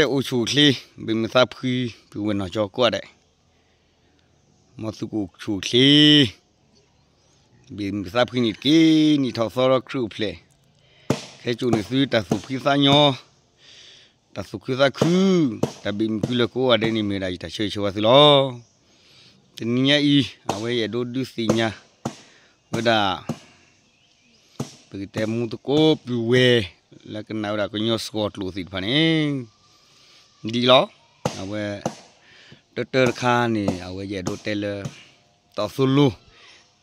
အိၣ်ဆူၣ်အိၣ်ချ့ ဘၣ်မုာ်သးဖှံ ပုၢ်ဝဲၢ်နီၢ်ကၠီကိးဂၤဒဲး, မ်သုကအိၣ်ဆူၣ်အိၣ်ချ့ ဘၣ်မုာ်သးဖှံန့ၣ်တက့ၢ်. နံၣ်ထီၣ်သီဒီးခရံာ်အိၣ်ဖျဲၣ်, ခဲကိာ်န့ၣ်သုတၢ်သူၣ်ဖှံသးညီ, တၢ်သူၣ်ခုသးခု, တၢ်ဘၣ်မုာ်ကွံာ်လၢကိးဂၤဒဲးန့ၣ် မ့ၢ်ဝဲဒၣ်ယတၢ်ဆၢဂ့ၤဆၢဝါသုလီၤ. တနံၤညါအံၤ အဝဲယအဲၣ်ဒိးဒုးသ့ၣ်ညါဝဲဒၣ် ပကတဲမူသကိးပုၢ်ဝဲၢ် လၢကနၣ်ဝဲဒၣ်ကညီစှီၤကျိာ်သ့ၣ်တဖၣ်န့ၣ် ဒ်အံၤလီၤ. အဝဲ တၢတၢတခါန့ၣ် အဝဲယအဲၣ်ဒိးတဲလၢ တီၢ်သိလိ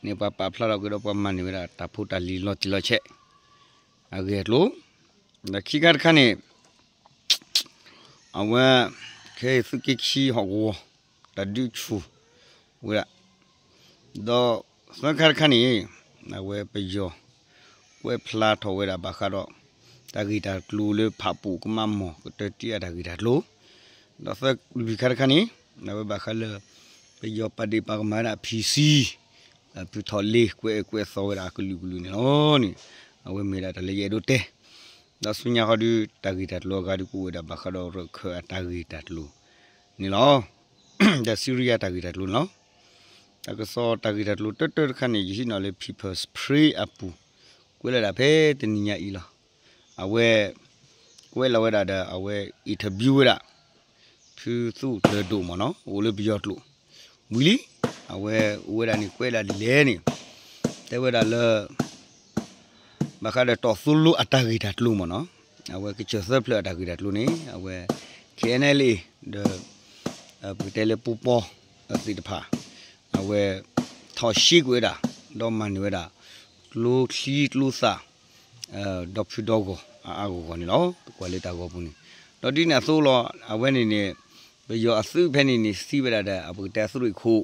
န့ၣ် ပှၤပာ်ဖျါထီၣ်က့ၤဒီးပှၤမၤန့ၢ်ဝဲဒၣ်တၢ်ဖိတၢ်လံၤလီၤတံၢ်လီၤဆဲး အဂ့ၢ်အကျိၤ ဒီးခံခါတခါန့ၣ် အဝဲ ခဲအံၤသုးက့ခံဟီၣ်ကဝီၤ တၢ်ဒုးဆူၣ်ဝဲဒၣ် ဒီးသၢခါတခါန့ၣ် အဝဲပယီၤ ကွဲးဖျါထီၣ်ဝဲဒၣ်ဘၣ်ဃးဒီး တၢ်ဂ့ၢ်တၢ်ကျိၤလၢဖးပူၤကမၣ်မီၢ် ကတၢၢ်တံၢ်အတၢ်ဂ့ၢ်တၢ်ကျိၤ ဒီးသၢလွံၢ်ခါတခါန့ၣ် အဝဲဘၣ်ဃးလၢ ပယီၤပာ်ဒ့ၣ်ပာ်ကမၣ်ဝဲဒၣ် ဖံဆံ ဖုထီၣ်လ့ကွဲးကွဲးသီဝဲဒၣ်အကလုာ်ကလုာ်န့ၣ်လီၤန့ၣ် အဝဲမ့ၢ်ဒၣ်တၢ်လၢယအဲၣ်ဒိးတဲ ဒီးဆူညါဃီဒီး တၢ်ဂ့ၢ်တၢ်ကျိၤအဂၤဒီးကအိၣ်ဝဲဒၣ်ဘၣ်ဃးဒီးရၢၢ်ခၢၣ်အတၢ်ဂ့ၢ်တၢ်ကျိၤန့ၣ်လီၤ. ဒီးစံရံယါတၢ်ဂ့ၢ်တၢ်ကျိၤန့ၣ်လီၤ. တၢ်ကစီၣ်တၢ်ဂ့ၢ်တၢ်ကျိၤတၢတၢတခါန့ၣ် ယဟံးန့ၢ်လၢ People's Spring အပူၤ ကွဲးလီၤဝဲဒၣ်ဖဲတနံၤညါအံၤလီၤ. အဝဲ ကွဲးလီၤဝဲဒၣ်ဒီး အဝဲ interview ဝဲဒၣ် ဖုသူၣ်ကျၢၤဒိၣ်မ့ၢ်နီၤ အိၣ်လၢပယီၤကျိာ် ဝံၤလံ အဝဲအိၣ်ဝဲဒၣ်န့ၣ် ကွဲးဒၣ်ဒ်လဲၣ်န့ၣ် တဲဝဲဒၣ်လၢ ဘၣ်ဃးဒီးတီၢ်သိလိအတၢ်ဂ့ၢ်တၢ်ကျိၤမ့ၢ်နီၤ အဝဲကစၢၢ်သၢဖျၢၣ်အတၢ်ဂ့ၢ်တၢ်ကျိၤန့ၣ် အဝဲ ခဲအံၤန့ၣ်လံ ဒီး ပကတဲလၢပူပီသ့ၣ်တဖၣ် အဝဲ ထီၣ်ရှ့ကွံာ်ဝဲဒၣ် ဒီးမၤန့ၢ်ဝဲဒၣ် ကျိချံကျိသၣ် ဒီဖုဒီဂီၢ်အါအါဂီၢ်ဂီၢ်န့ၣ်လီၤ. ပကွၢ်လၢတၢ်ဂီၤပူၤန့ၣ် ဒီးဒ်န့ၣ်အသိးလီၤ အဝဲန့ၣ်န့ၣ် ပယီၤအသုးဖဲန့ၣ်န့ၣ် သံဝဲဒၣ်ဒီး အပကတဲအသုးရ့ၣ်ခိၣ်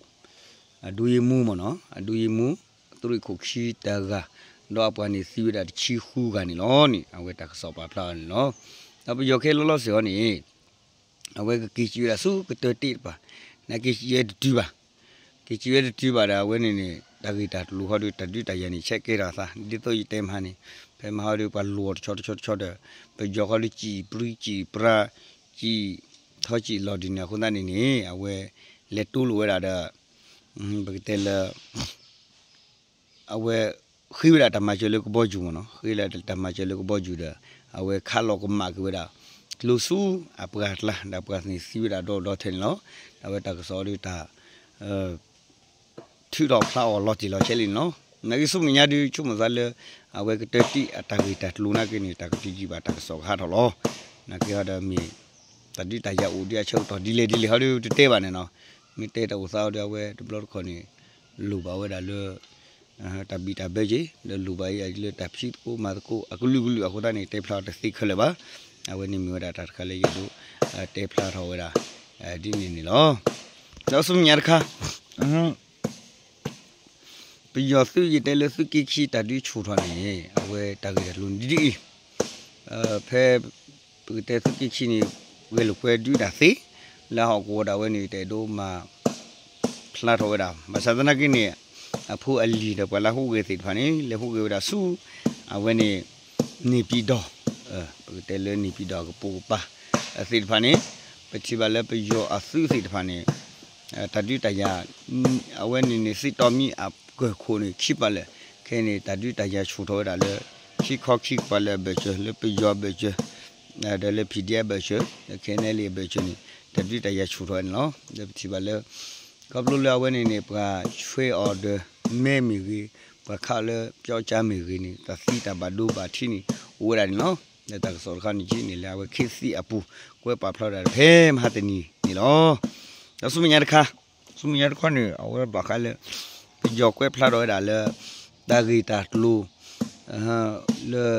အဒူယ့မူမ့ၢ်နီၤ အဒူယ့မူ သုးရ့ၣ်ခိၣ်ခံတဂၤ ဒီးအပှၤန့ၣ်သံဝဲဒၣ်တဆံဃုဂၤန့ၣ်လီၤန့ၣ် အဝဲတၢ်ကစီၣ်ပာ်ဖျါအီၤန့ၣ်လီၤ. ဒီးပယီၤခဲလၢာ်လီၤစ့ၢ်အီၤန့ၣ် အဝဲကက့ၤစံးဝဲဒၣ်ဆူကတၢၢ်တ့ၢ်တပၤ နာ်က့ၤစံးဝဲတတုၤဘၣ် က့ၤစံးဝဲတတုၤဘၣ်ဒီး အဝဲန့ၣ်န့ၣ် တၢ်ဂ့ၢ်တၢ်ကျိၤဃီဒီး တၢ်ဒုးတၢ်ယၤန့ၣ် ဆဲးကဲထီၣ်အသး ဒ်သိးယတဲမဟါန့ၣ် ဖဲမဟါဒီး ပှၤလိၣ်အီၤတဆီတဆီတဆီဒီး ပယီၤဃီဒီး စံးပြံစံးပြါ စံးထီၣ်စံးလီၤဒ်န့ၣ်အဃိသတးန့ၣ်န့ၣ် အဝဲ လဲၤတူၢ်လိာ်ဝဲဒၣ်ဒီး ပကတဲလၢ အဝဲ ဃ့ဝဲဒၣ်တၢ်မၤစၢၤလၢကဘီယူၤမ့ၢ်နီၤ ဃ့လၢတၢ်မၤစၢၤလၢကဘီယူၤဒီး အဝဲခးလီၤကမၣ်က့ၤဝဲဒၣ် ကျိဆူအပှၤကျါ ဒီးပှၤန့ၣ်သံဝဲဒၣ်ဒီဒီထဲန့ၣ်လီၤ. ဒီးအဝဲတၢ်ကစီၣ်ဒီးတၢ် ထုးထီၣ်ဖျါအီၤလီၤတံၢ်လီၤဆဲးလံန့ၣ်လီၤ. နာ်က့ၤဆူမဲာ်ညါဒုး ဆိကမိၣ်သးလၢ အဝဲကတၢၢ်တံၢ်အတၢ်ဂ့ၢ်တၢ်ကျိၤနာ်က့ၤန့ၣ် တၢ်ကတုၤယံာ်ဘၣ်တၢ်ကစီၣ်ကဟးထီၣ်လီၤ. နာ်က့ၤဟီဒီးမ့ၢ် တၢ်ဒုးတၢ်ယၤအိၣ်ဒံးအဆၢကတီၢ်ဒ်လဲၣ်ဒ်လဲၣ်ဟီဒီးတတဲဘၣ်န့ၣ်နီၤ. မ့ၢ်တဲတၢ်အိၣ်သးဟီဒီး အဝဲတဘျီတခီၣ်န့ၣ် လိၣ်ဘၣ်ဝဲဒၣ်လၢ တၢ်ဘံၣ်တၢ်ဘၢက့ၤ ဒီးလိၣ်ဘၣ်အံၤလၢတၢ်ဖံးသကိးမၤသကိးအကလုာ်ကလုာ်အဃိသတးန့ၣ် တဲဖျါအီၤတသ့ခဲလၢာ်ဘၣ်. အဝဲန့ၣ်မ့ၢ်ဝဲဒၣ်တၢ်တခါလၢယအဲၣ်ဒိး တဲဖျါထီၣ်ဝဲဒၣ် ဒ်န့ၣ်န့ၣ်လီၤ. ဒီးဆူမဲာ်ညါတခါ ပယီၤသုးယတဲလၢသုးက့ခံတၢ်ဒုးဆူၣ်ထီၣ်န့ၣ် အဝဲတၢ်ဂ့ၢ်တၢ်ကျိၤန့ၣ်ဒ်အံၤ ဖဲ ပကတဲသုးက့ခံန့ၣ် ဂဲၤလိာ်ကွဲဒုးတၢ်သ့ လၢဟီၣ်ကဝီၤဒၣ်ဝဲန့ၣ် တအဲၣ်ဒိးမၤ ဖျါထီၣ်ဝဲဒၣ် ဘၣ်ဆၣ်သနာ်က့န့ၣ် အဖိအလံၤဒီးပှၤလၢဟူးဂဲၤသ့ၣ်တဖၣ်န့ၣ် လဲၤဟူးဂဲၤဝဲဒၣ်ဆူ အဝဲန့ၣ် န့ၢ်ပံၤဒီး ပကတဲလၢန့ၢ်ပံၤဒီးအကပိာ်ကပၤ သ့ၣ်တဖၣ်န့ၣ် ပထံၣ်ဘၣ်လၢပယီၤအသုးသ့ၣ်တဖၣ်န့ၣ် တၢ်ဒုးတၢ်ယၤ အဝဲန့ၣ်န့ၣ် သ့တီမံအကၢၢ်ခိၣ်န့ၣ် ခံပာ်လၢာ် ခဲအံၤန့ၣ် တၢ်ဒုးတၢ်ယၤဆူၣ်ထီၣ်ဝဲဒၣ်လၢ ခံခီခံကပၤလၢာ်အဘၢၣ်စၢၤ လၢပယီၤအဘၢၣ်စၢၤ ဒီးလၢ PDF အဘၢၣ်စၢၤ လၢ ခဲအံၤန့ၣ် အဘၢၣ်စၢၤန့ၣ် တၢ်ဒုးတၢ်ယၤဆူၣ်ထီၣ်ဝဲန့ၣ်လီၤ. ဒီးပထံၣ်ဘၣ်လၢ ခီဖျိလၢအဝဲန့ၣ်န့ၣ် ပှၤဆွဲအီၤဒီးမဲမ့ၢ်ဂ့ၤ ပှၤခးအီၤလၢပျီကၠါမ့ၢ်ဂ့ၤန့ၣ် တၢ်သံတၢ်ဘၣ်ဒိဘၣ်ထံးန့ၣ် အိၣ်ဝဲဒၣ်န့ၣ်လီၤ. ဒီးတၢ်ကစီၣ်တခါန့ၣ်က့န့ၣ် လၢအဝဲခ့သံအပူၤ ကွဲးပာ်ဖျါဝဲဒၣ်ဖဲမဟါတနံၤန့ၣ်လီၤ. ဒီးဆူမဲာ်ညါတခါ ဆူမဲာ်ညါတခါန့ၣ် အဝဲဘၣ်ဃးလၢ ပယီၤကွဲးဖျါထီၣ်ဝဲဒၣ်လၢ တၢ်ဂ့ၢ်တၢ်ကျိၤ လၢ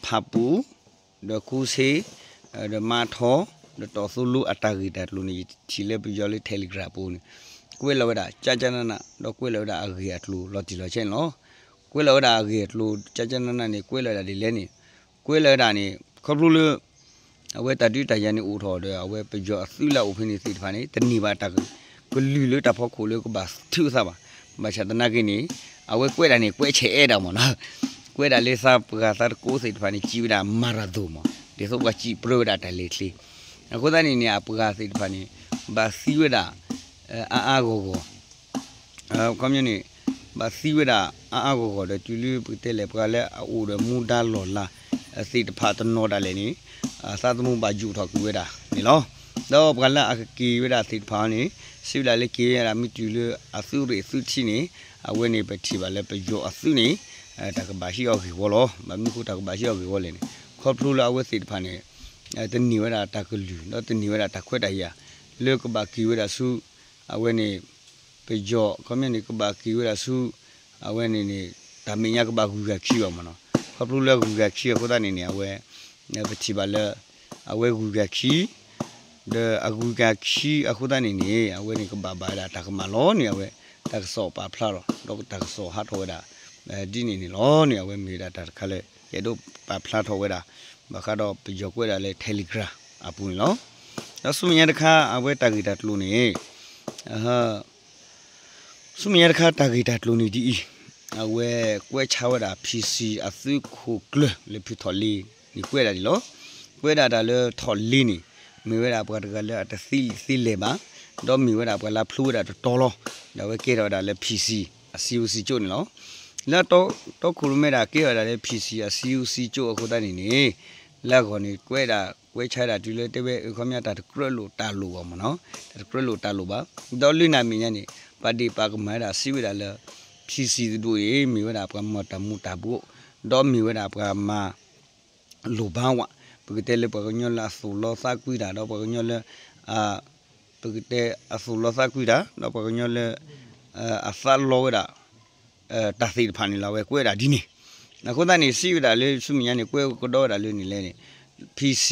ဖးပူၤ ဒီးကူစ့ ဒီးမါထီ ဒီးတီၢ်သိလိအတၢ်ဂ့ၢ်တၢ်ကျိၤန့ၣ် ယထံၣ်လၢပယီၤလၢ Telegram ပူၤန့ၣ် ကွဲးလီၤဝဲဒၣ် ကကနန ဒီးကွဲးလီၤဝဲဒၣ်အဂ့ၢ်အကျိၤလီၤတံၢ်လီၤဆဲးန့ၣ်လီၤ. ကွဲးလီၤဝဲဒၣ်အဂ့ၢ်အကျိၤ ကကနနန့ၣ် ကွဲးလီၤဝဲဒၣ်ဒ်လဲၣ်န့ၣ် ကွဲးလီၤဝဲဒၣ်န့ၣ် ခီဖျိလၢ အဝဲတၢ်ဒုးတၢ်ယၤန့ၣ်အိၣ်ထီၣ်ဒီး အဝဲပယီၤအသုးလၢအအိၣ်ဖဲန့ၣ်သ့ၣ်တဖၣ်န့ၣ် တန့ၢ်ဘၣ်တၢ် ကလုၢ်လၢတၢ်ဖီခိၣ်လၢကဘၣ်ထုးအသးဘၣ်. ဘၣ်ဆၣ်သနာ်က့န့ၣ် အဝဲကွဲးဒၣ်န့ၣ် ကွဲးဆဲးအဲၣ်ဒၣ်မ့ၢ်နီၤ ကွဲးဒၣ်လၢသးပှၢ်သးတကိးသ့ၣ်တဖၣ်န့ၣ် စံးဝဲဒၣ် မၤရၤသိၣ်မး ဒ်သိးပှၤစံးပြၢဝဲဒၣ်တၢ်လဲၤချ့ အဃိသတးန့ၣ်န့ၣ် အပှၤသ့ၣ်တဖၣ်န့ၣ် ဘၣ်သံဝဲဒၣ် အါအါဂီၢ်ဂီၢ် ခီပညီန့ၣ် ဘၣ်သံဝဲဒၣ်အါအါဂီၢ်ဂီၢ်ဒီး တုၤလၢပကတဲလဲၣ်ပှၤလၢအအိၣ်ဒီးမူဒါလီၢ်လၤ သ့ၣ်တဖၣ်တနီၤဒၣ်လဲာ်န့ၣ် သးသမူဘၣ်ယူာ်ထီၣ်ကွံာ်ဝဲဒၣ်န့ၣ်လီၤ. ဒီးပှၤလၢအကက့ၤဝဲဒၣ်သ့ၣ်တဖၣ်န့ၣ် စံးဝဲဒၣ်လၢက့ၤဝဲဒၣ်မ့ၢ်တုၤလၢအသုးရ့ၣ်သုးထံးန့ၣ် အဝဲန့ၣ်ပထံၣ်ဘၣ်လၢပယီၤအသုးန့ၣ် တၢ်ကဘၣ်ဟံးအီၤဂ့ၢ်ဝီလီၤ. ဘၣ်မနုၤဃိတၢ်ကဘၣ်ဟံးအီၤဂ့ၢ်ဝီလဲၣ်န့ၣ် ခီဖျိလၢအဝဲသ့ၣ်တဖၣ်န့ၣ် တန့ၢ်ဝဲဒၣ်တၢ်ကလုၢ် ဒီးတန့ၢ်ဝဲဒၣ်တၢ်ခွဲးတၢ်ယာ် လၢကဘၣ်က့ၤဝဲဒၣ်ဆူ အဝဲန့ၣ် ပယီၤ ခီပညီန့ၣ် ကဘၣ်က့ၤဝဲဒၣ်ဆူ အဝဲန့ၣ်န့ၣ် တၢ်မဲာ်ညါကဘၣ်ဂုၤဂၤခံဘၣ်မ့ၢ်နီၤ. ခီဖျိလၢအဂုၤဂၤခံအဃိသတးန့ၣ်န့ၣ် အဝဲ ပထံၣ်ဘၣ်လၢ အဝဲဂုၤဂၤခံ ဒီးအဂုၤဂၤခံအဃိသတးန့ၣ်န့ၣ် အဝဲန့ၣ်ကဘၣ်ဘၣ်ဝဲဒၣ်တၢ်ကမၣ်လီၤ. န့ၣ်အဝဲ တၢ်ကစီၣ်ပာ်ဖျါထီၣ် ဒီးတၢ်ကစီၣ်ဟးထီၣ်ဝဲဒၣ် ဒ်န့ၣ်န့ၣ်လီၤ. န့ၣ်အဝဲမ့ၢ်ဝဲဒၣ်တၢ်တခါလၢ ယအဲၣ်ဒိးပာ်ဖျါထီၣ်ဝဲဒၣ် ဘၣ်ဃးဒီးပယီၤကွဲးဒၣ်လၢ Telegram အပူၤန့ၣ်လီၤ. ဒီးဆူမဲာ်ညါတခါ အဝဲတၢ်ဂ့ၢ်တၢ်ကျိၤန့ၣ် ဆူမဲာ်ညါတခါတၢ်ဂ့ၢ်တၢ်ကျိၤန့ၣ်ဒ်အံၤ, အဝဲကွဲးဆါဝဲဒၣ် PC အသုးခိၣ်ကျၢၢ်လၢဖုထီၣ်လ့န့ၣ်ကွဲးဒၣ်ဒ်လီၤ. ကွဲးဒၣ်တၢ်လၢထီၣ်လ့န့ၣ် မ့ၢ်ဝဲဒၣ်ပှၤတဂၤလၢအတသ့လံာ်သ့လဲၢ်ဘၣ်, ဒီးမ့ၢ်ဝဲဒၣ်ပှၤလၢဖျိဝဲဒၣ်တတီၤလီၤ. ဒီးအဝဲကဲထီၣ်ဝဲဒၣ်လၢ PC အစည်းအဝေးစည်းကၠိန့ၣ်လီၤ. လၢတီခိၣ်ရိၣ်မဲဒၣ်ကဲထီၣ်ဝဲဒၣ်လၢ PC အစည်းအဝေးစည်းကၠိအဃိသတးန့ၣ်န့ၣ် လၢအဂီၢ်န့ၣ် ကွဲးဒၣ် ကွဲးဆါဒၣ်တုၤလၢတဲဝဲ အခီပညီတၢ်တကြၢးလိာ်တၢ်လိၣ်ဘၣ်မ့ၢ်နီၤ, တၢ်တကြၢးလိာ်တၢ်လိၣ်ဘၣ်. ဒီးလၢနၤမဲာ်ညါန့ၣ် ပာ်ဒ့ၣ်ပာ်ကမၣ်ဝဲဒၣ်စံးဝဲဒၣ်လၢ PC တဒူၣ်အံၤ မ့ၢ်ဝဲဒၣ်ပှၤမၤတၢ်မူၤတၢ်ဘှီး, ဒီးမ့ၢ်ဝဲဒၣ်ပှၤမၤ လိၣ်ဘၣ်ဝဲ, ပကတဲလၢပှၤကညီလၢအသူၣ်လီသးကွံတၢ် ဒီးပှၤကညီလၢ ပကတဲအသူၣ်လီသးကွံတၢ် ဒီးပှၤကညီလၢ အသးလီဝဲဒၣ် တၢ်သ့ၣ်တဖၣ်န့ၣ်လီၤ. အဝဲကွဲးဒၣ်ဒ်န့ၣ် အဃိသတးန့ၣ် စံးဝဲဒၣ်လၢဆူမဲာ်ညါန့ၣ် ကွဲးကဒီးဝဲဒၣ်လၢန့ၣ်လဲၣ်န့ၣ် PC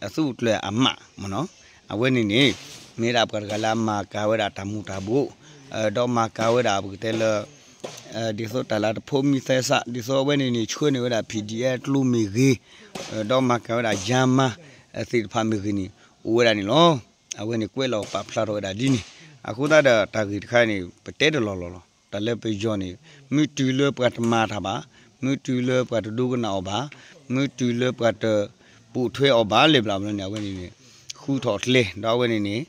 အသုးခိၣ်ကျၢၢ်အမးမ့ၢ်နီၤ, အဝဲန့ၣ်န့ၣ် မ့ၢ်ဒၣ်ပှၤတဂၤလၢအမၤကၤဝဲဒၣ်တၢ်မူၤတၢ်ဘှီး, ဒီးမၤကၤဝဲဒၣ်ပကတဲလၢ ဒ်သိးတၢ်လၢတဖိးမံသဲစး ဒ်သိးအဝဲန့ၣ်န့ၣ် ဆှၢန့ၢ်ဝဲဒၣ် PDF ကျိမ့ၢ်ဂ့ၤ, ဒီးမၤကၤဝဲဒၣ်ယါမါ သ့ၣ်တဖၣ်မ့ၢ်ဂ့ၤန့ၣ် အိၣ်ဝဲဒၣ်န့ၣ်လီၤ. အဝဲန့ၣ်ကွဲးလီၤပာ်ဖျါထီၣ်ဝဲဒၣ်ဒ်န့ၣ် အဃိသတးဒီးတၢ်ဂ့ၢ်တခါန့ၣ် ပတဲတလီၢ်လီၢ်လီၤ. တၢ်လၢပယီၤန့ၣ် မ့ၢ်တုၤလၢပှၤတမၤတၢ်ဘၣ်, မ့ၢ်တုၤလၢပှၤတဒိကနၣ်အီၤဘၣ်, မ့ၢ်တုၤလၢပှၤတပိာ်ထွဲအီၤဘၣ်လၢၤဘၣ်န့ၣ် အဝဲန့ၣ်န့ၣ် ဃုထီၣ်ကျဲ ဒီးအဝဲန့ၣ်န့ၣ်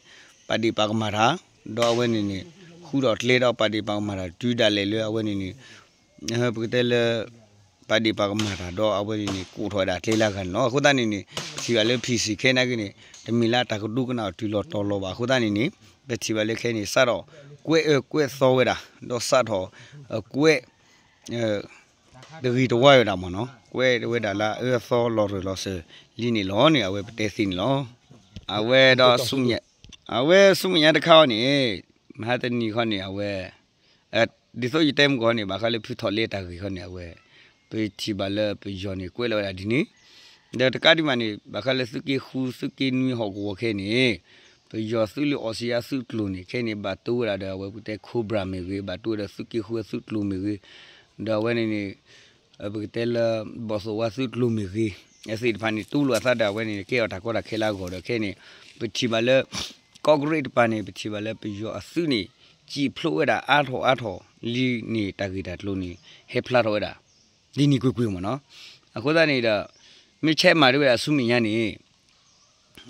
ပာ်ဒ့ၣ်ပာ်ကမၣ်တၢ်, ဒီးအဝဲန့ၣ်န့ၣ် ဃုထီၣ်ကျဲဒီးပာ်ဒ့ၣ်ပာ်ကမၣ်တၢ် တုၤဒၣ်လဲာ်လၢအဝဲန့ၣ်န့ၣ် ပကတဲလၢ ပာ်ဒ့ၣ်ပာ်ကမၣ်တၢ် ဒီးအဝဲန့ၣ်န့ၣ် ကိးထီၣ်ဝဲဒၣ်ကျဲလၢအဂၤန့ၣ်လီၤ. အဃိသတးန့ၣ်န့ၣ် ပထံၣ်ဘၣ်လၢ PC ခဲနာ်က့န့ၣ် တမ့ၢ်လၢတၢ်ကဒိကနၣ်အီၤတုၤလီၤတီၤလီၤဘၣ်. အဃိသတးန့ၣ်န့ၣ် ပထံၣ်ဘၣ်လၢခဲအံၤန့ၣ် စးထီၣ်ကွဲးအၢကွဲးသီဝဲဒၣ် ဒီးစးထီၣ် ကွဲး တဂ့ၤတဝါဝဲဒၣ်မ့ၢ်နီၤ, ကွဲးဝဲဒၣ်လၢအအၢအသီလီၤရၢၢ်လီၤစၢၤလံန့ၣ်လီၤန့ၣ် အဝဲပတဲသ့န့ၣ်လီၤ. အဝဲဒီး အဝဲဆူမဲာ်ညါတခါအံၤန့ၣ် မဟါတနံၤခီန့ၣ် အဝဲ ဒ်သိးယတဲမုၢ်ကီၢ်န့ၣ် ဘၣ်ဃးလၢဖုထီၣ်လ့တၢ်ဂ့ၢ်ခီန့ၣ် အဝဲ ပထံၣ်ဘၣ်လၢပယီၤန့ၣ် ကွဲးလီၤဝဲဒၣ်ဒ်န့ၣ်, ဒီးတကးဒံးဘၣ်န့ၣ် ဘၣ်ဃးလၢသုးက့ဃု သုးက့နွံဟီၣ်ကဝီၤခဲအံၤန့ၣ် ပယီၤသုးလၢအီစံယါသုးကျိၤန့ၣ် ခဲအံၤန့ၣ် ဘၣ်တိၢ်ဝဲဒၣ်ဒီး အဝဲပကတဲ Cobra မ့ၢ်ဂ့ၤ, ဘၣ်တိၢ်ဝဲဒီးသုးက့ဃုအသုးကျိၤမ့ၢ်ဂ့ၤ, ဒီးအဝဲန့ၣ်န့ၣ် ပကတဲလၢ ဘီၣ်သိၣ်ဝါသုးကျိၤမ့ၢ်ဂ့ၤ, အသ့ၣ်တဖၣ်န့ၣ် တူၢ်လိာ်အသးဒီးအဝဲန့ၣ် ကဲအီၤတၢ်ကီတၢ်ခဲလၢအဂီၢ်ဒီးခဲအံၤန့ၣ် ပထံၣ်ဘၣ်လၢ ကီၢ်ကရ့ၣ်တပၤန့ၣ် ပထံၣ်ဘၣ်လၢပယီၤအသုးန့ၣ် စံၣ်ဖျိးဝဲဒၣ်အါထီၣ်အါထီၣ်လံန့ၣ် တၢ်ဂ့ၢ်တၢ်ကျိၤန့ၣ် ဟဲဖျါထီၣ်ဝဲဒၣ် ဒ်န့ၣ်ကွ့ၢ်ကွ့ၢ်မ့ၢ်နီၤ. အဃိသတးန့ၣ်ဒီး မ့ၢ်ဆဲးမၤဒ်ဝဲဒၣ်ဆူမဲာ်ညါန့ၣ်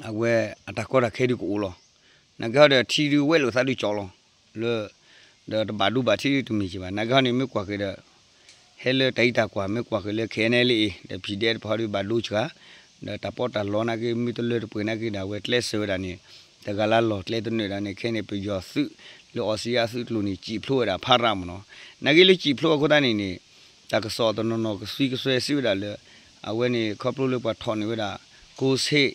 အဝဲအတၢ်ကီတၢ်ခဲဒုးကအိၣ်လီၤ. နာ်က့ဟီဒီးထံဒုးဝဲလိာ်သးဒုးကၠီလီၤ. လၢ ဒီးတဘၣ်ဒိဘၣ်ထံးတမ့ၢ်က့ၤဘၣ်. နာ်က့ဟီန့ၣ် မ့ၢ်ကွၢ်က့ၤဒီး ဟဲလၢတၢ်အံၤတၢ်ကွၢ် မ့ၢ်ကွၢ်က့ၤလၢ ခဲအံၤန့ၣ်လၢအံၤ ဒီး PDF တဖၣ်ဒုးဘၣ်ဒိစှၤ, ဒီးတၢ်ပီးတၢ်လီနာ်က့ မ့ၢ်တလၢတပှဲၤနာ်က့ဒီး အဝဲကျဲးစၢးဝဲဒၣ်န့ၣ် တဂၤလၢလီၢ်ကျဲတနၢၤဒၣ်န့ၣ် ခဲအံၤန့ၣ် ပယီၤသုးလၢအီစံယါသုးကျိၤန့ၣ် စံၣ်ဖျိးဝဲဒၣ်ဖးရၣ်မ့ၢ်နီၤ. နာ်က့လၢစံၣ်ဖျိးအဃိသတးန့ၣ်န့ၣ် တၢ်ကစီၣ်တနီၤနီၤကသံကစွဲစံးဝဲဒၣ်လၢ အဝဲန့ၣ် ခီဖျိလၢပှၤထီၣ်န့ၢ်ဝဲဒၣ် ကိးဆ့ၣ်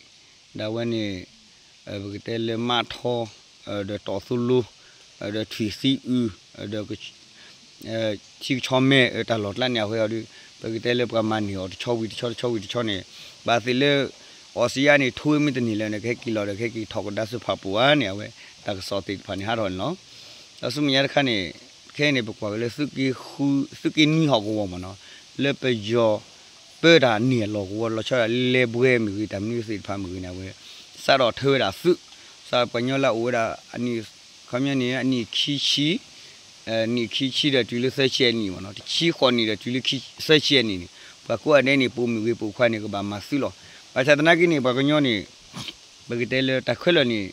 ဒီးအဝဲန့ၣ် ပကတဲလၢမးထီ ဒီးတီၢ်သူလိ ဒီးထွံၣ်သံအုး ဒီး ထံကဆီမဲ တၢ်လီၢ်ကျါန့ၣ် အဝဲအီၤဒီး ပကတဲလၢပှၤမၤန့ၢ်အီၤတဆီဝံၤတဆီ တဆီဝံၤတဆီန့ၣ် ဘၣ်သ့ၣ်လၢ အီစံယါန့ၣ် ထိဝဲမ့ၢ်တန့ၢ်လၢၤန့ၣ် ကဟဲက့ၤလီၤဒီး ကဟဲက့ၤထီၣ်ကဒါစၢဖးပူၤဧါန့ၣ် အဝဲတၢ်ကစီၣ်သ့ၣ်တဖၣ်န့ၣ် ဟးထီၣ်န့ၣ်လီၤ. ဒီးဆူမဲာ်ညါတခါန့ၣ် ခဲအံၤန့ၣ် ပကွၢ်က့ၤလၢ သုးက့နွံဟီၣ်ကဝီၤမ့ၢ်နီၤ လၢပယီၤပၢတၢ်န့ၣ်အလီၢ်ကဝီၤ လီၤဆီဒၣ်လၢလဲဘှဲမ့ၢ်ဂ့ၤ တၢ်မနုၤသ့ၣ်တဖၣ်မ့ၢ်ဂ့ၤန့ၣ် အဝဲ စးထီၣ်ထၢဝဲဒၣ်သုး စးပှၤကညီလၢအအိၣ်ဝဲဒၣ် ခီပညီန့ၣ် အနံၣ်ခံဆံ နံၣ်ခံဆံဒီးတုၤလၢသၢဆံအနံၣ်မ့ၢ်နီၤ တဆံဃိးနံၣ်ဒီးတုၤလၢသၢဆံအနံၣ်န့ၣ် ပှၤကိးဂၤဒဲးန့ၣ် ပိာ်မုၣ်ဂ့ၤပိာ်ခွါန့ၣ် ကဘၣ်မၤသုးလီၤ. ဘၣ်ဆၣ်သနာ်က့န့ၣ် ပှၤကညီန့ၣ် ပကတဲလၢတၢ်ခဲလၢာ်န့ၣ်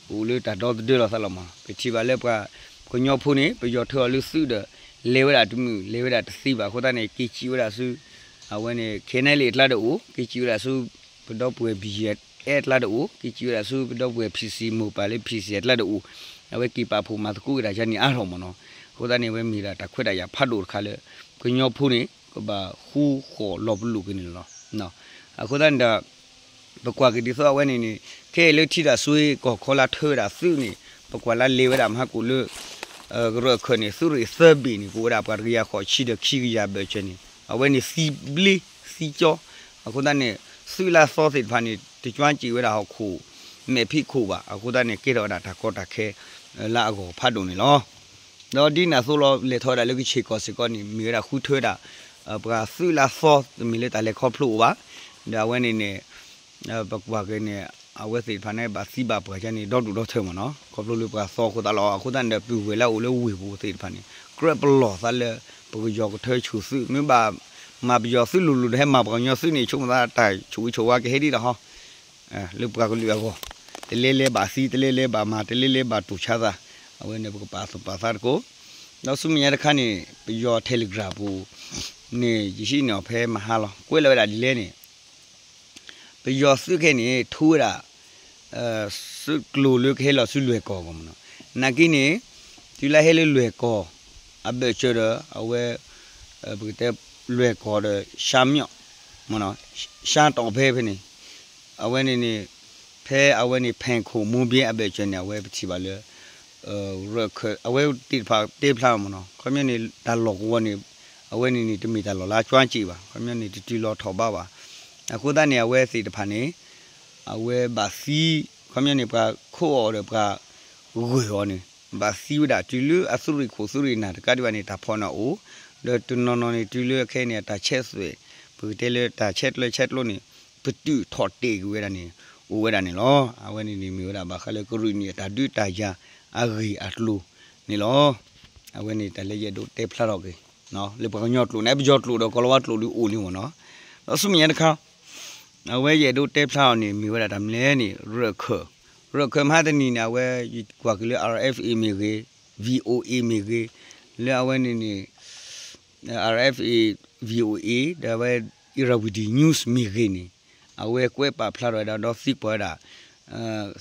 အိၣ်လၢတၢ်ဒီသဒၢလီၤသးလီၤမး. ပထံၣ်ဘၣ်လၢပှၤကညီဖိန့ၣ် ပယီၤထၢအီၤလၢသုးဒီး လဲၤဝဲဒၣ်တမုာ် လဲၤဝဲဒၣ်တသ့ဘၣ်. အဃိသတးန့ၣ် က့ၤစံးဝဲဒၣ်ဆူ အဝဲန့ၣ် ခဲနဲလံအကျါဒီးအိၣ်, က့ၤစံးဝဲဒၣ်ဆူ ပဒီပုၢ်ဝဲၢ် ဘံယဲၢ်အဲၣ်အကျါဒီးအိၣ်, က့ၤစံးဝဲဒၣ်ဆူပဒီပုၢ်ဝဲၢ် ဖံးစံး မိၢ်ပၢ်လၢ ဖံးစံး အကျါဒီးအိၣ်, အဝဲက့ၤပာ်ဖှိၣ်မၤသကိးက့ၤတၢ်ယါန့ၣ်အါထီၣ်မးနီၤ. အဃိသတးန့ၣ် အဝဲမ့ၢ်ဒၣ်တၢ်ခွဲးတၢ်ယာ်ဖးဒိၣ်တခါလၢ ကညီဖိန့ၣ် ကဘၣ်ဃူဃီၣ်လီၤပလိာ်က့ၤန့ၣ်လီၤ. အဃိသတးန့ၣ်ဒီး ပကွၢ်က့ၤဒ်သိးအဝဲန့ၣ်န့ၣ် ခဲအံၤလၢထံတၢ်ဆိကီၢ်ခီလၢထၢဝဲဒၣ်သုးန့ၣ် ပကွၢ်လၢလဲၤဝဲဒၣ်မဟါကိၣ်လၢ ကရၢၢ်ခၢၣ်န့ၣ် သုးရ့ၣ်သၢဘ့ၣ်န့ၣ် ကအိၣ်ဝဲဒၣ်ပှၤတကယၤဃိးဆံဒီးခံကယၤဘၢၣ်စၢၤန့ၣ် အဝဲန့ၣ်သံဘျ့သံကၠီ. အဃိသတးန့ၣ် သုးလၢအသီသ့ၣ်တဖၣ်န့ၣ် တကွၢ်က့ၤဝဲဒၣ်ဟီၣ်ခိၣ်မဲာ်ဖံးခိၣ်ဘၣ်. အဃိသတးန့ၣ် ကဲထီၣ်ဝဲဒၣ်တၢ်ကီတၢ်ခဲ လၢအဂီၢ်ဖးဒိၣ်န့ၣ်လီၤ. ဒီးဒ်န့ၣ်အသိးလီၤ လဲၤထီၣ်ဝဲဒၣ်လၢကခ့ၣ်ကီၢ်စ့ၢ်ကီးန့ၣ် မ့ၢ်ဝဲဒၣ်ဃုထၢဝဲဒၣ် ပှၤသုးလၢအသီ တမ့ၢ်လၢတၢ်လဲၤခီဖျိအိၣ်ဘၣ်. ဒီးအဝဲန့ၣ်န့ၣ် ပကွၢ်က့ၤန့ၣ် အဝဲသ့ၣ်တဖၣ်န့ၣ် ဘၣ်သံဘၣ်ပှၢ်ကန့ၣ် ဒီဒူၣ်ဒီထၢမးနီၤ ခီဖျိလၢပှၤသီအဃိသတးလီၤ. အဃိသတးန့ၣ်ဒီး ပုၢ်ဝဲၢ်လၢအအိၣ်လၢဝ့ၢ်ပူၤသ့ၣ်တဖၣ်န့ၣ် ကြၢးပလီၢ်သးလၢ ပကယီၤကထၢဆူၣ်သုး မ့ၢ်ဘၣ်မၤပယီၤသုးလိၤလိၤဒီး ဟဲမၤပှၤကညီသုးန့ၣ် ဆိကမိၣ်သးတၢ်ဆိၣ်ဂ့ၤဆိၣ်ဝါကဟဲဒ်ဒီးဟီ လၢပှၤကလုာ်အဂီၢ် တလဲလဲဘၣ်သံ တလဲလဲဘၣ်မၤ တလဲလဲဘၣ်တူၢ်ဆါသး. အဝဲန့ၣ်ပကပာ်သူၣ်ပာ်သးတကိး ဒီးဆူမဲာ်ညါတခါန့ၣ် ပယီၤ Telegram ပူၤန့ၣ် ယဟံးန့ၢ်အီၤဖဲမဟါလီၤ ကွဲးလီၤဝဲဒၣ်ဒ်လဲၣ်န့ၣ် ပယီၤသုးခဲအံၤန့ၣ် ထူဝဲဒၣ် သုးကျိၤလၢကဟဲလီၤဆူလွဲၢ်ကီၢ်အဂီၢ်မးနီၤ. နာ်က့န့ၣ် တုၤလၢဟဲလၢလွဲၢ်ကီၢ် အဘၢၣ်စၢၤဒီး အဝဲ ပကတဲ လွဲၢ်ကီၢ်ဒီး ရှမ်းမြောက် မးနီၤ ရှမ်းတောင်ဖဲဖဲန့ၣ် အဝဲန့ၣ်န့ၣ် ဖဲအဝဲန့ၣ် ဖဲခိၣ်မူဘ့အဘၢၣ်စၢၤန့ၣ် အဝဲပထံၣ်ဘၣ်လၢ ရၢၢ်ခၢၣ် အဝဲသ့ၣ်တဖၣ်တဲဖျါမးနီၤ ခီပညီန့ၣ် တၢ်လီၢ်ကဝီၤန့ၣ် အဝဲန့ၣ်န့ၣ် တမ့ၢ်တၢ်လီၢ်လၢအကွၢ်က့ၤဘၣ် ခီပညီန့ၣ် တတုၤလီၤထီၣ်ဘးဘၣ်. အဃိသတးန့ၣ် အဝဲသ့ၣ်တဖၣ်န့ၣ် အဝဲဘၣ်သံ ခီပညီန့ၣ် ပှၤခိးအီၤဒီးပှၤဂၢၢ်အီၤန့ၣ် ဘၣ်သံဝဲဒၣ်တုၤလၢအသုးရ့ၣ်ခိၣ်သုးရ့ၣ်နၢ်တကးဒံးဘၣ်န့ၣ် တၢ်ဖီၣ်န့ၢ်အိၣ် ဒီးတနီၤနီၤန့ၣ် တုၤလၢခဲအံၤန့ၣ် အတၢ်ဆဲးသွဲၣ် ပကတဲလၢတၢ်ဆဲးကျၢဆဲးကျိးန့ၣ် ပတုာ်ထီၣ်တ့ၢ်ကွံာ်ဝဲဒၣ်န့ၣ် အိၣ်ဝဲဒၣ်န့ၣ်လီၤ. အဝဲန့ၣ်န့ၣ်မ့ၢ်ဝဲဒၣ်ဘၣ်ဃးလၢကရ့ၣ်နံၣ်အတၢ်ဒုးတၢ်ယၤ အဂ့ၢ်အကျိၤန့ၣ်လီၤ. အဝဲန့ၣ်တၢ်လၢယအဲၣ်ဒိးတဲဖျါထီၣ်က့ၤ လၢပှၤကညီကျိာ်န့ၣ် ပယီၤကျိာ်ဒီးကီၤလၤဝါကျိာ်ဒုးအိၣ်လံမးနီၤ. ဒီးဆူမဲာ်ညါတခါ အဝဲယအဲၣ်ဒိးတဲဖျါအီၤန့ၣ် မ့ၢ်ဝဲဒၣ်တၢ်မနုၤလဲၣ်န့ၣ် ရၢၢ်ခၢၣ် ရၢၢ်ခၢၣ်မဟါတနံၤန့ၣ် အဝဲယကွၢ်က့ၤလၢ R F A မ့ၢ်ဂ့ၤ V O A မ့ၢ်ဂ့ၤ လၢအဝဲန့ၣ်န့ၣ် R F A V O A ဒီးအဝဲ Irrawaddy News မ့ၢ်ဂ့ၤန့ၣ် အဝဲကွဲးပာ်ဖျါထီၣ်ဝဲဒၣ်ဒီးသံကွၢ်ဝဲဒၣ်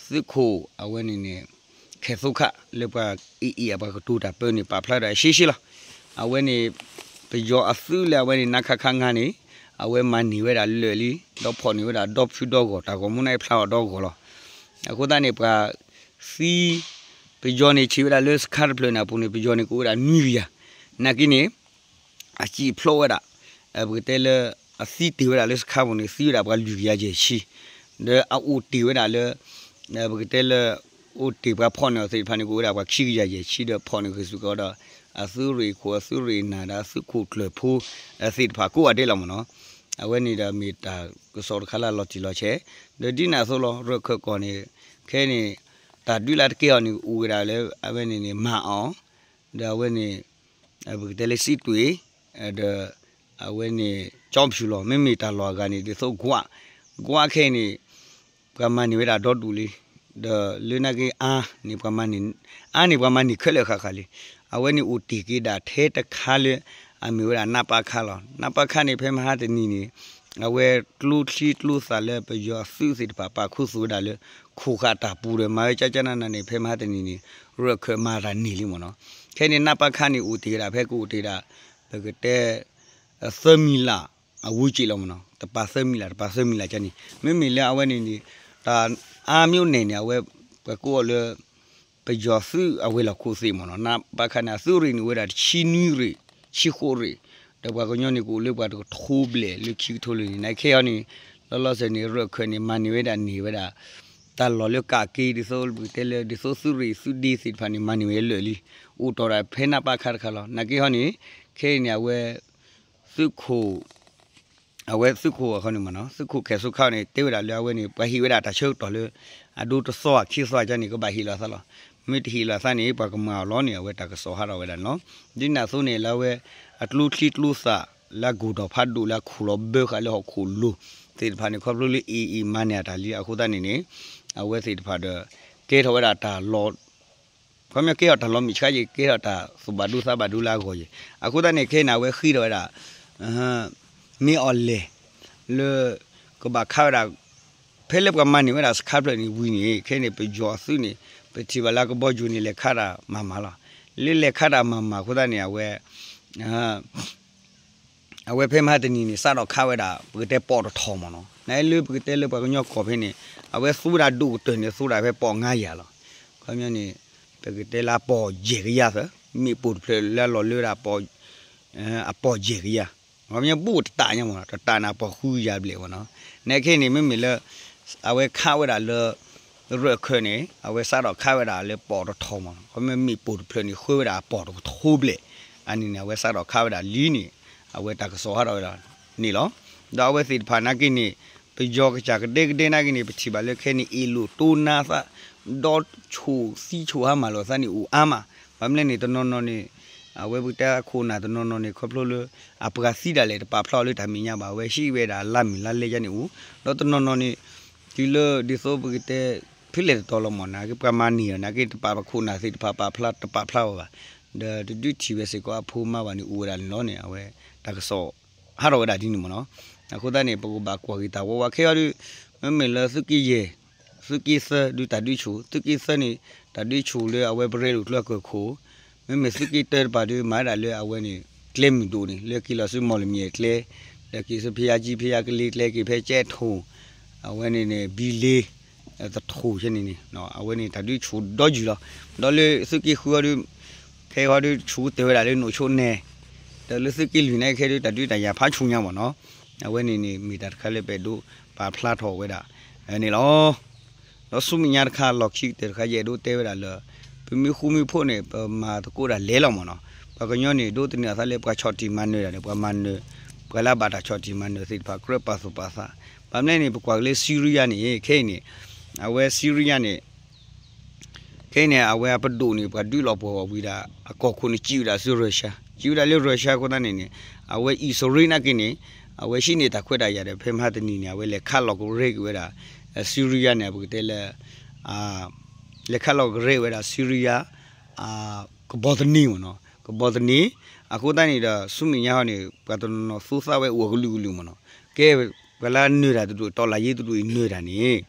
သုးခိၣ်အဝဲန့ၣ်န့ၣ် ခဲၣ်သိခး လၢပှၤ AA အပှၤကတိၤတၢ်ပၢန့ၣ် ပာ်ဖျါထီၣ်ရှဲရှဲလီၤ. အဝဲန့ၣ် ပယီၤအသုးလၢအဝဲန့ၣ် နခခ ငါးန့ၣ် အဝဲမၤန့ၢ်ဝဲဒၣ်လၢာ်လံ ဒီးဖီၣ်န့ၢ်ဝဲဒၣ်ဒီဖုဒီဂီၢ် တၢ်ဂီၤမူန့ၣ်ဖျါအီၤဒီဂီၢ်လီၤ. အဃိသတးန့ၣ် ပှၤသံ ပယီၤန့ၣ်ဆံးဝဲဒၣ်လၢစခါတဖျၢၣ်န့ၣ်အပူၤန့ၣ် ပယီၤန့ၣ်ကအိၣ်ဝဲဒၣ်နွံကယၤ နာ်က့န့ၣ် အစံၣ်ဖျိးဝဲဒၣ် ပကတဲလၢ အသံတ့ၢ်ဝဲဒၣ်လၢစခါပူၤန့ၣ် သံဝဲဒၣ်ပှၤလွံၢ်ကယၤယဲၢ်ဆံ ဒီးအအိၣ်တ့ၢ်ဝဲဒၣ်လၢ ပကတဲလၢ အိၣ်တ့ၢ်ပှၤဖီၣ်န့ၢ်အီၤသ့ၣ်တဖၣ်န့ၣ် ကအိၣ်ဝဲဒၣ်ပှၤခံကယၤယဲၢ်ဆံ ဒီးဖီၣ်န့ၢ်ဂ့ၤစ့ၢ်ကီးဒီး အသုးရ့ၣ်ခိၣ် အသုးရ့ၣ်နၢ်ဒီးအသုးခိၣ်ကျၢၢ်ဖိ သ့ၣ်တဖၣ်ကိးဂၤဒဲးလီၤမးနီၤ. အဝဲန့ၣ်ဒီးမ့ၢ်တၢ်ကစီၣ်တခါလၢအလီၤတံၢ်လီၤဆဲး ဒီးဒ်န့ၣ်အသိးလီၤ ရၢၢ်ခၢၣ်ကီၢ်န့ၣ် ခဲအံၤန့ၣ် တၢ်ဒုးလၢတကဲအီၤန့ၣ် အိၣ်ဝဲဒၣ်လၢ အဝဲန့ၣ်န့ၣ် မၤအီၤ ဒီးအဝဲန့ၣ် ပကတဲလၢစံးတွ့ၣ် ဒီး အဝဲန့ၣ် ကၠီဖၠူၣ်လီၤ. မ့မ့ၢ်တၢ်လီၢ်အဂၤန့ၣ် ဒ်သိးကွး ကွးခဲအံၤန့ၣ် ပှၤမၤန့ၢ်ဝဲဒၣ်ဒီဒူၣ်လံ. ဒီးလၢနာ်က့အါန့ၣ် ပှၤမၤန့ၢ် အါန့ၣ်ပှၤမၤန့ၢ်ခဲလၢာ်ဃၣ်ဃၣ်လံ. အဝဲန့ၣ်အိၣ်တ့ၢ်က့ၤဒၣ်ထဲတခါလၢ အမ့ၢ်ဝဲဒၣ် နပခ လီၤ. နပခ န့ၣ် ဖဲမဟါတနံၤန့ၣ် အဝဲကျိချံကျိသၣ်လၢပယီၤအသုးသ့ၣ်တဖၣ် ပာ်ခူသူၣ်ဝဲဒၣ်လၢ ခိၣ်ဃၣ်တၢ်ပူၤဒီး မၤဝဲကၠၢကၠၢနးနးန့ၣ် ဖဲမဟါတနံၤန့ၣ် ရၢၢ်ခၢၣ်မၤတၢ်န့ၢ်လံမ့ၢ်နီၤ. ခဲအံၤန့ၣ် နပခ န့ၣ် အိၣ်တ့ၢ်ဝဲဒၣ်ဖဲကအိၣ်တ့ၢ်ဒၣ် ပကတဲ သၢမံၤလးအဝဲက့လီၤမ့ၢ်နီၤ. တပာ်သၢမံၤလး တပာ်သၢမံၤလးကန့ၣ် မ့မ့ၢ်လၢအဝဲန့ၣ်န့ၣ် တၢ်အါမ့ၢ်အိၣ်န့ၣ်န့ၣ် အဝဲ ပှၤကိးအီၤလၢ ပယီၤသုးအဝဲၤလီၢ်ခိၣ်သ့ၣ်မ့ၢ်နီၤ. နပခ န့ၣ် အသုးရ့ၣ်န့ၣ်အိၣ်ဝဲဒၣ်တဆံနွံရ့ၣ် ဆံဃိးရ့ၣ် ဒီးပှၤကညီန့ၣ်ကအိၣ်လၢပှၤတကထိဘျဲၣ်လၢခံကထိလၢာ်န့ၣ် နခဲအံၤန့ၣ် လီၤလီၤဆဲးန့ၣ် ရၢၢ်ခၢၣ်န့ၣ် မၤန့ၢ်ဝဲဒၣ်န့ၢ်ဝဲဒၣ် တၢ်လီၢ်လၢကးက့ၤဒ်သိးပကတဲလၢ ဒ်သိးသုးရ့ၣ်သုးဒ့သ့ၣ်တဖၣ်န့ၣ် မၤန့ၢ်ဝဲလၢာ်လံ. အိၣ်တီၢ်ဒၣ်ဖဲနပခ တခါလီၤ. နခဲအံၤန့ၣ် ခဲအံၤန့ၣ် အဝဲ သုးခိၣ် အဝဲသုးခိၣ်အဃိန့ၣ်မ့ၢ်နီၤ သုးခိၣ်ခဲၣ်စူခါန့ၣ် တဲဝဲဒၣ်လၢအဝဲန့ၣ် ပှၤဟ့ၣ်ဝဲဒၣ်တၢ်ဆၢကတီၢ်လၢ အဒိတသီခံသီကန့ၣ် ကဘၣ်ဟ့ၣ်လီၤသးလီၤ. မ့ၢ်တဟ့ၣ်လီၤသးန့ၣ် ပှၤကမၤအီၤလီၤန့ၣ် အဝဲတၢ်ကစီၣ်ဟးထီၣ်ဝဲဒၣ်န့ၣ်လီၤ. ဒ်န့ၣ်အသိးန့ၣ် လၢအဝဲ အကျိချံကျိသၣ်လၢအကိၢ်ထီၣ်ဖးဒိၣ်လၢအခိၣ်လီၤဘၢဃာ်လၢဟီၣ်ခိၣ်လိၤ သ့ၣ်တဖၣ်န့ၣ် ခီဖျိလၢ AA မၤန့ၢ်အတၢ်လံ အဃိသတးန့ၣ်န့ၣ် အဝဲသ့ၣ်တဖၣ်ဒီး ကဲထီၣ်ဝဲဒၣ်တၢ်လီၤ ခီပညီကဲထီၣ်တၢ်လီၤမုၢ်ဆါယံၤ ကဲထီၣ်တၢ်သူၣ်ဘၣ်ဒူသးဘၣ်ဒူလၢအဂီၢ်ယံၤ အဃိသတးန့ၣ် ခဲအံၤန့ၣ် အဝဲဃ့ထီၣ်ဝဲဒၣ် မ့ၢ်အီၤလဲၣ် လၢ ကဘၣ်ခးဝဲဒၣ် ဖဲလၢပှၤမၤန့ၢ်ဝဲဒၣ်စခါဖျၢၣ်န့ၣ်ဝံၤန့ၣ် ခဲအံၤန့ၣ် ပယီၤအသုးန့ၣ် ပထံၣ်ဘၣ်လၢကဘီယူၤန့ၣ် လဲၤခးတၢ်မၤမၤလီၤ. လၢလဲၤခးတၢ်မၤမၤအဃိသတးန့ၣ် အဝဲ အဝဲဖဲမဟါတနံၤန့ၣ် စးထီၣ်ခးဝဲဒၣ် ပကတဲပိာ်တထီၣ်မ့ၢ်နီၤ. နလၢပကတဲလၢပှၤကညီကီၢ်ဖဲန့ၣ် အဝဲသူဝဲဒၣ်ဒိၣ်ကတၢၢ်န့ၣ် သူဝဲဒၣ်ဖဲပိာ်ငါးရာလီၤ. ခီပညီန့ၣ် ပကတဲလၢအပိာ်ယဲၢ်ကယၤသၢ, မ့ၣ်ပိၢ်တဖျၢၣ်လၢအလီၤလၢဝဲဒၣ်အပိာ် အပိာ်ယဲၢ်ကယၤ, ခီပညီဘူးတတးညါမ့ၢ်နီၤ, တတးန့ၣ်အပိာ်ဃုကယၤဘျဲၣ်မ့ၢ်နီၤ. နခဲအံၤန့ၣ် မ့မ့ၢ်လၢ အဝဲခးဝဲဒၣ်လၢ ရၢၢ်ခၢၣ်န့ၣ် အဝဲစးထီၣ်ခးဝဲဒၣ်လၢပိာ်တထီၣ်မ့ၢ်နီၤ, ခီပညီမ့ၣ်ပိၢ်တဖျၢၣ်န့ၣ် ဃုဝဲဒၣ်အပိာ်တကထိဘျဲၣ်, အန့ၣ်န့ၣ် အဝဲစးထီၣ်ခးဝဲဒၣ်လံန့ၣ် အဝဲတၢ်ကစီၣ်ဟးထီၣ်ဝဲဒၣ်န့ၣ်လီၤ. ဒီးအဝဲသ့ၣ်တဖၣ်နာ်က့န့ၣ် ပယီၤကစၢ်ကဒဲကဒဲနာ်က့န့ၣ် ပထံၣ်ဘၣ်လၢခဲအံၤန့ၣ် အ့ၣ်လိာ်တိၢ်နါသး ဒီးဆိၣ်သံဆိၣ်ဟါမၢ်လိာ်သးန့ၣ်အိၣ်အါမး, ဘၣ်မနုၤလဲၣ်န့ၣ် တနီၤနီၤန့ၣ် အဝဲပကတဲအခိၣ်အနၢ်တနီၤနီၤန့ၣ် ခီဖျိလၢ အပှၤသံဒၣ်လဲာ်တပာ်ဖျါအီၤလၢတၢ်မဲာ်ညါဘၣ်, အဝဲဟံးဝဲဒၣ်အလါမုၢ်လါလဲယါန့ၣ်အိၣ်, ဒီးတနီၤနီၤန့ၣ် တုၤလၢဒ်သိးပကတဲ ဖဲလဲၣ်တတီၤလီၤမ့ၢ်နီၤ, ကပှၤမၤန့ၢ်အီၤနာ်က့ တပာ်ပခိၣ်နၢ်သ့ၣ်တဖၣ်ပာ်ဖျါ တပာ်ဖျါအီၤဘၣ်, ဒီးတဒုးထံၣ်ဝဲစ့ၢ်ကီးအဖိမါဘၣ်န့ၣ် အိၣ်ဝဲဒၣ်န့ၣ်လီၤန့ၣ် အဝဲတၢ်ကစီၣ်ဟးထီၣ်ဝဲဒၣ်ဒ်န့ၣ်မ့ၢ်နီၤ. အဃိသတးန့ၣ် ပကဘၣ်ကွၢ်က့ၤတၢ်ဝဲဝဲခဲအံၤဒီး မ့မ့ၢ်လၢသုးက့ယဲၢ် သုးက့သၢဒုးတၢ်ဒုးဆူၣ်, သုးက့သၢန့ၣ် တၢ်ဒုးဆူၣ်လၢအဝဲပရဲလိာ်ကျိအကၢၢ်ခိၣ်, မ့မ့ၢ်သုးက့တၢတဖၣ်ဒုး မၤဝဲဒၣ်လၢအဝဲန့ၣ် ကျဲမုၢ်ဒိၣ်န့ၣ် လၢက့ၤလီၤဆူမီၢ်လမၠဲၣ်ကျဲ, ဒီးက့ၤဆူဖယါကံ ဖယါကလ့ကျဲ က့ၤဖဲကဲထိၣ်, အဝဲန့ၣ်န့ၣ် ဘံလ့ တထိၣ်ဆဲန့ၣ်န့ၣ် အဝဲန့ၣ်တၢ်ဒုးဆူၣ်ဒီယုၢ်လီၤ. ဒီးလၢသုးက့ဃုဟီဒုး ခဲအံၤဟီဒုးဆူၣ်ကတၢၢ်ဝဲဒၣ်လၢနိၣ်ဆိနဲ, ဒီးလၢသုးက့လွံၢ်နာ်က့ခဲဒုး တၢ်ဒုးတၢ်ယၤဖးဆူၣ်ညါမ့ၢ်နီၤ. အဝဲန့ၣ်န့ၣ်မ့ၢ်တၢ်တခါလၢပအဲၣ်ဒိးပာ်ဖျါထီၣ်ဝဲဒၣ်န့ၣ်လီၤ. ဒီးဆူမဲာ်ညါတခါ လီၢ်ခံကတၢၢ်တခါ ယအဲၣ်ဒိးတဲဝဲဒၣ်လၢ ပမ့ၢ်ဃူမ့ၢ်ဖိးန့ၣ် ပမၤသကိးတၢ်လဲၤလီၤမ့ၢ်နီၤ. ပှၤကညီန့ၣ် ဒိးသန့ၤအသးလၢပှၤဆီၣ်တံၢ်မၤနၢၤတၢ်န့ၣ် ပှၤမၤနၢၤ ပှၤလၢအဘၣ်တၢ်ဆီၣ်တံၢ်မၤနၢၤသ့ၣ်တဖၣ် ကြၢးပာ်သူၣ်ပာ်သး. ဘၣ်မနုၤလဲၣ်န့ၣ် ပကွၢ်က့ၤလၢစံရံယါန့ၣ် ခဲအံၤန့ၣ် အဝဲစံရံယါန့ၣ် ခဲအံၤန့ၣ် အဝဲအပဒိၣ်န့ၣ် ပှၤဒုးလီၤပှီၢ်ဝံၤဒီး အကီၢ်ခိၣ်န့ၣ် စံးဝဲဒၣ်ဆူရၢၡါ, စံးဝဲဒၣ်လၢရၢၡါအဃိသတးန့ၣ်န့ၣ် အဝဲအံၣ်စရ့လးနာ်က့န့ၣ် အဝဲဟံးန့ၢ်တၢ်ခွဲးတၢ်ယာ်ဒီး ဖဲမဟါတနံၤန့ၣ် အဝဲလဲၤခးလီၤကရဲက့ၤဝဲဒၣ် စံရံယါန့ၣ် ပကတဲလၢ လဲၤခးလီၤကရဲဝဲဒၣ်စံရံယါ ကဘီသန့မ့ၢ်နီၤ, ကဘီသန့ အဃိသတးန့ၣ်ဒီး ဆူမဲာ်ညါဟီန့ၣ် ပှၤတနီၤနီၤသူသးဝဲအိၣ်အကလုာ်ကလုာ်မ့ၢ်နီၤ, ကဲ ပှၤလၢနၢၤတၢ်တဒူၣ် တီၢ်လၢ်ယ့တဒူၣ်အံၤနၢၤတၢ်န့ၣ်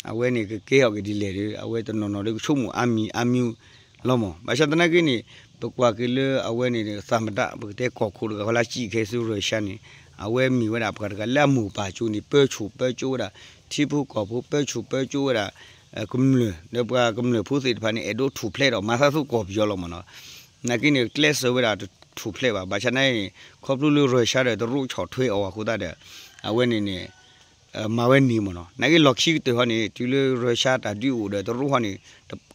အဝဲန့ၣ်ကကဲထီၣ်က့ၤဒ်လဲၣ်ဒီး အဝဲတနီၤနီၤဒီးကဆိကမိၣ်အါမံၤအါမံၤလီၤမ့ၢ်. ဘၣ်ဆၣ်သနာ်က့န့ၣ် ပကွၢ်က့ၤလၢအဝဲန့ၣ် သးမတး ပကတဲကီၢ်ခိၣ်တဂၤဃီလၢစံးခဲဆူရၢၡါန့ၣ် အဝဲမ့ၢ်ဝဲဒၣ်ပှၤတဂၤလၢအမိၢ်ပၢ်ကၠိန့ၣ် ပၢဆူၣ်ပၢကၠိဝဲဒၣ် ထံဖိကီၢ်ဖိ ပၢဆူၣ်ပၢကၠိဝဲဒၣ် ကမျၢၢ် ဒီးပှၤကမျၢၢ်ဖိသ့ၣ်တဖၣ်န့ၣ် အဲၣ်ဒိးထူၣ်ဖျဲးဒီးမၤသးသူကီၢ်ပယီၤလီၤမ့ၢ်နီၤ. နာ်က့န့ၣ် ကျဲးစၢးဝဲဒၣ်တထူၣ်ဖျဲးဘၣ်. ဘၣ်ဆၣ်နာ်က့န့ၣ် ခီဖျိလၢရၢၡါဒီးတရူးဆီၣ်ထွဲအီၤအဃိသတးဒီး အဝဲန့ၣ်န့ၣ် မၤဝဲန့ၣ်မ့ၢ်နီၤ. နာ်က့လီၢ်ခံကတၢၢ်ဟီန့ၣ် တုၤလၢရၢၡါတၢ်ဒုးအိၣ်ဒီးတရူးဟီန့ၣ်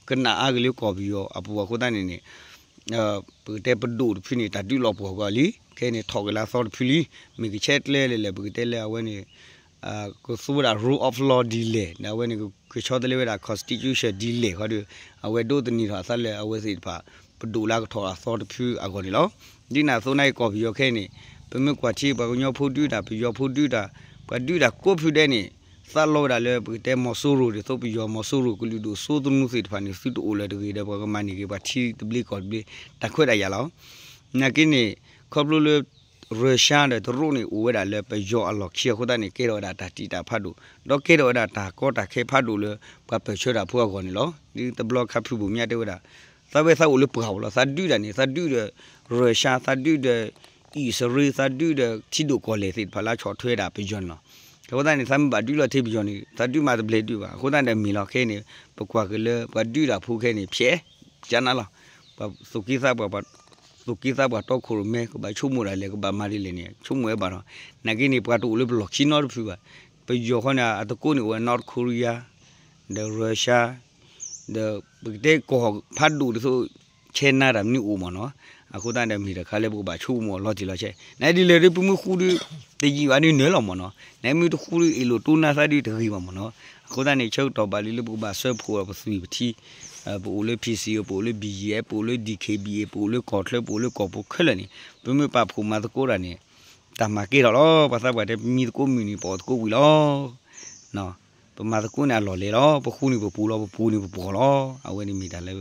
ကနၣ်အါက့ၤလၢကီၢ်ပယီၤအပူၤအဃိသတးန့ၣ်န့ၣ် ပကတဲပဒိၣ်တဖုန့ၣ် တၢ်ဒုးလီၤပှီၢ်ကွံာ်လံ. ခဲအံၤန့ၣ် ထီၣ်က့ၤလၢအသီတဖုလံ. မ့ၢ်ကဆဲးကျဲလဲၣ်လဲၣ် ပကတဲလၢအဝဲန့ၣ် ကသူဝဲဒၣ် rule of law ဒ်လဲၣ် ဒီးအဝဲန့ၣ် ကဆီတလဲဝဲဒၣ် constitution ဒ်လဲၣ်ခီဒီး အဝဲဒိးသန့ၤထီၣ်အသးလၢအဝဲသ့ၣ်တဖၣ် ပဒိၣ်လၢကထီၣ်အသီတဖုအဂီၢ်န့ၣ်လီၤ. ဒ်န့ၣ်အသိးနာ်က့ကီၢ်ပယီၤခဲအံၤန့ၣ် ပမ့ၢ်ကွၢ်ထံ ပှၤကညီဖိဒုးတၢ် ပယီၤဖိဒုးတၢ် ပှၤဒုးတၢ်ကိးဖုဒဲးန့ၣ် သးလီဝဲဒၣ်လၢပကတဲမီၤစိရိၤဒ်သိးပယီၤ မီၤစိရိၤကလုာ်ဒိၣ်စိသနူသ့ၣ်တဖၣ်န့ၣ် သုတအိၣ်လၢၤတဂ့ၤဒီး ပှၤကမၤန့ၢ်က့ၤပှၤထံသဘျ့ကီၢ်သဘျ့ တၢ်ခွဲးတၢ်ယာ်လီၤ. နာ်က့န့ၣ် ခီဖျိလၢ ရၢၡါဒီးတရူးန့ၣ် အိၣ်ဝဲဒၣ်လၢပယီၤအလီၢ်ခံအဃိသတးန့ၣ် ကဲထီၣ်ဝဲဒၣ်တၢ်တံာ်တာ်ဖးဒိၣ် ဒီးကဲထီၣ်ဝဲဒၣ်တၢ်ကီတၢ်ခဲဖးဒိၣ်လၢ ပှၤပၢၢ်ဆၢတၢ်ဖိအဂီၢ်န့ၣ်လီၤ. ဒ်တဘျီခါဖုဘိၣ်မၠးတဲဝဲဒၣ် သးဝဲသးအိၣ်လၢပှၤအိၣ်လီၤ. သးဒုးတၢ်န့ၣ် သးဒုးဒီး ရၢၡါ သးဒုးဒီး အံၣ်စရ့လး သးဒုးဒီးထံဒိၣ်ကီၢ်လဲၢ်သ့ၣ်တဖၣ်လၢဆီၣ်ထွဲဒၣ်ပယီၤန့ၣ်လီၤ. အဃိသတးန့ၣ် သးမ့ၢ်ဘၣ်ဒုးလီၤထဲပယီၤန့ၣ် သးဒုးမးတဘျဲးဒုးဘၣ်. အဃိသတးန့ၣ်မ့ၢ်လီၤခဲအံၤန့ၣ် ပကွၢ်က့ၤလၢပှၤဒုးတၢ်ဖိခဲအံၤန့ၣ် ဖျဲးကနၤလီၤ. ပှၤသူၣ်က့သးပှၢ် ပှၤသူၣ်က့သးပှၢ်တီခိၣ်ရိၣ်မဲ ကဘၣ်ဆိကမိၣ်ဒၣ်လဲာ် ကဘၣ်မၤဒ်လဲၣ်န့ၣ် ဆိကမိၣ်ဝဲဘၣ်ဒီး နာ်က့န့ၣ် ပှၤတအိၣ်လၢပလီၢ်ခံနီတဖုဘၣ်. ပယီၤဃီန့ၣ် အသကိးန့ၣ်အိၣ်ဝဲ North Korea ဒီး Russia ဒီးပကတဲကီၢ်ဖးဒိၣ်ဒ်သိး China တၢ်မနုၤအိၣ်မ့ၢ်နီၤ. အဃိသတးန့ၣ်မ့ၢ်တခါလၢပကဘၣ်ဆိကမိၣ်အီၤလီၤတံၢ်လီၤဆဲး နဒ်လဲၣ်ဒ်ပမ့ၢ်ဃူဒီး တယံာ်ဘၣ်ဒ်နၢၤလီၤမ့ၢ်နီၤ. နမ့ၢ်တဃူဒီးအ့ၣ်လိာ်တိၢ်နါသးဒ်တဂ့ၤဘၣ်မ့ၢ်နီၤ. အဃိသတးန့ၣ် ဆၢကတီၢ်ဘၣ်လံလၢပကဘၣ်စၢဖှိၣ်ဒီးပသွံၣ်ပထံ ပအိၣ်လၢ P C O ပအိၣ်လၢ B G F ပအိၣ်လၢ D K B A ပအိၣ်လၢကီၢ်ချၢ ပအိၣ်လၢကီၢ်ပူၤခဲလၢာ်န့ၣ် ပမ့ၢ်ပာ်ဖှိၣ်မၤသကိးတၢ်န့ၣ် တၢ်မၤကဲထီၣ်လီၤ. ပှၤသးပှၢ်တဲ ပမံသကိးမုၢ်န့ၣ် ပအီၣ်သကိးဝံၤလီၤ. ပမၤသကိးန့ၣ်အလီၢ်လဲၤလီၤ. ပဃူန့ၣ်ပပူၤလီၤ, ပပူၤန့ၣ်ပပှီၤလီၤ. အဝဲန့ၣ်မ့ၢ်တၢ်လၢ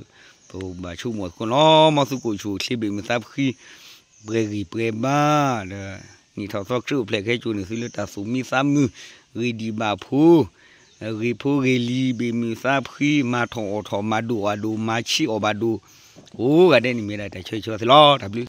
ပဘၣ်ဆိကမိၣ်သကိးလီၤ. မ်သုကအိၣ်ဆူၣ်အိၣ်ချ့ ဘ့ၣ်မုာ်သးဖှံ ပှဲၤဂံၢ်ပှဲၤဘါ ဒီး နံၣ်ထီၣ်သီခရံာ်အိၣ်ဖျဲၣ်ခဲကိာ်န့ၣ် သုလၢတၢ်သူၣ်မံသးမုာ် ဂ့ၤဒံးဘၣ်ဖိ ဂ့ၤဖိဂ့ၤလံၤ ဘ့ၣ်မုာ်သးဖှံ မၤထီၣ်အီၣ်ထီၣ် မၤဒိၣ်အီၣ်ဒိၣ် မၤဆံးအီၣ်ဘၣ်ဒိၣ် ကိးဂၤဒဲးန့ၣ်မ့ၢ်ဒၣ်တၢ်ဆၢဂ့ၤဆၢဝါသုလီၤ. တၢ်ဘျုး